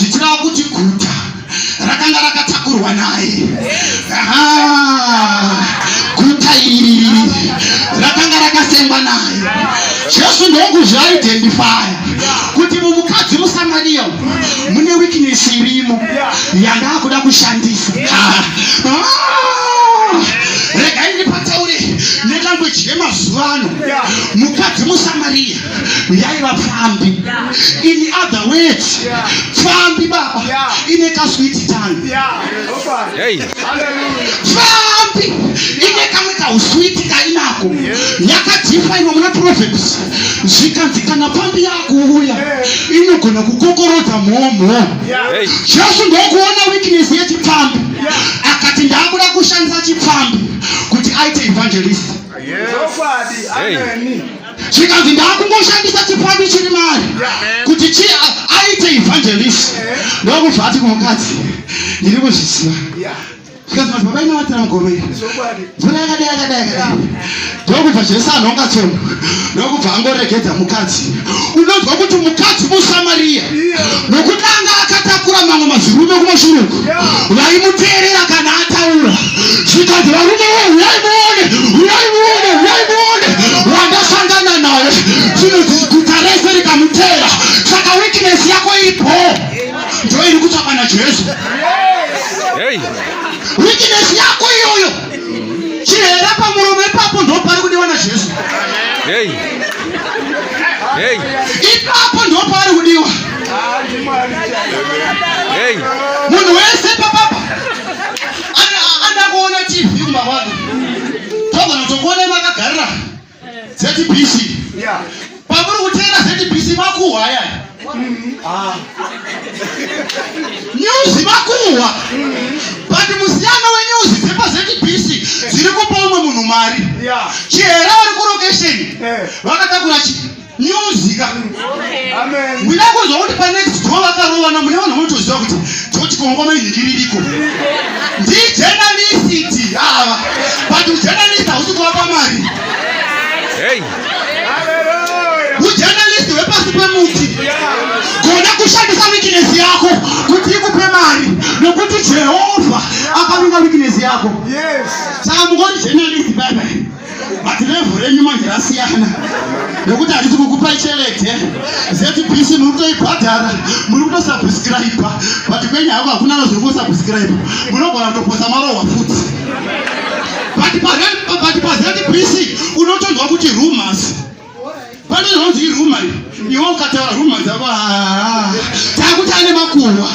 Zvichireva kuti guta rakanga rakatakurwa naye. Aha, guta iri rakanga rakasengwa naye. Jesu ndokuzviidentifya kuti mumukadzi muSamaria mune weakness irimo yandakuda kushandisa. Ah, regai ndipataure nelanguage yemazuva ano. Mukadzi muSamaria yaiva pfambi. In other words, pfambi baba ine kasweet tongue. Pfambi ine kamwe kauswiti kainako yakadhifainwa muna Proverbs, zvikanzi kana pfambi yakuuya inogona kukokorodza mhomho. Jesu ndokuona weakness yechipfambi, akati ndakuda kushandisa chipfambi kuti aite evangelist. Zvikanzi ndakungoshandisa chipfambi chiri mari kuti chi aite evangelist. Ndokubva ati kumukadzi, ndiri kuzviziva. Zvikanzi madzibaba inovatira mugomeri mvura yakadai yakadai yakadai. Ndokubva Jesu anhonga tsono, ndokubva angoregedza mukadzi. Unonzwa kuti mukadzi muSamariya, nokuti anga akatakura mamwe mazirume kumashure uku vaimuteerera kana ataura. Zvikanzi, varume wo, uyai muone, uyai muone, uyai muone wandasangana naye. Zvinonzi guta rese rikamuteera. Saka weakness yako iripo ndo iri kutsvakwa naJesu. Weakness yako iyoyo, chihera pamuromo ipapo, ndo pari kudiwa naJesu. Ipapo ndo pari kudiwa. Munhu wese papapa ada kuona TV kumba kwake, togona kutokuona makagarira ZBC. Pamuri kuteera ZBC, makuhwa aya, news makuhwa, but musiyano wenews dzepaZBC dziri kupa umwe munhu mari. Chihera vari kulocation vakatakura chi news ka. Muda kunzwa kuti panext door vakarovana, mune vanhu vanotoziva kuti toti kongoma inhingiririko ndijournalist ava, but ujournalist hausi kuvapa mari. Ujournalist hwepasi pemuti. Gona kushandisa weakness yako kuti ikupe mari, nokuti Jehovha akavinga weakness yako. Saka mungori journalist baibai, but level renyu manje rasiyana, nekuti handisi kukupai chelete. ZBC muri kutoibhadhara, muri kutosubscribe, but kwenyu hako hakuna anozviri kusubscribe. Munogona kutoposa marohwa futi, but paZBC unotonzwa kuti rumors, pane zvinonzi irumor. Iwe ukataura rumor dzako, takuti ane makuhwa.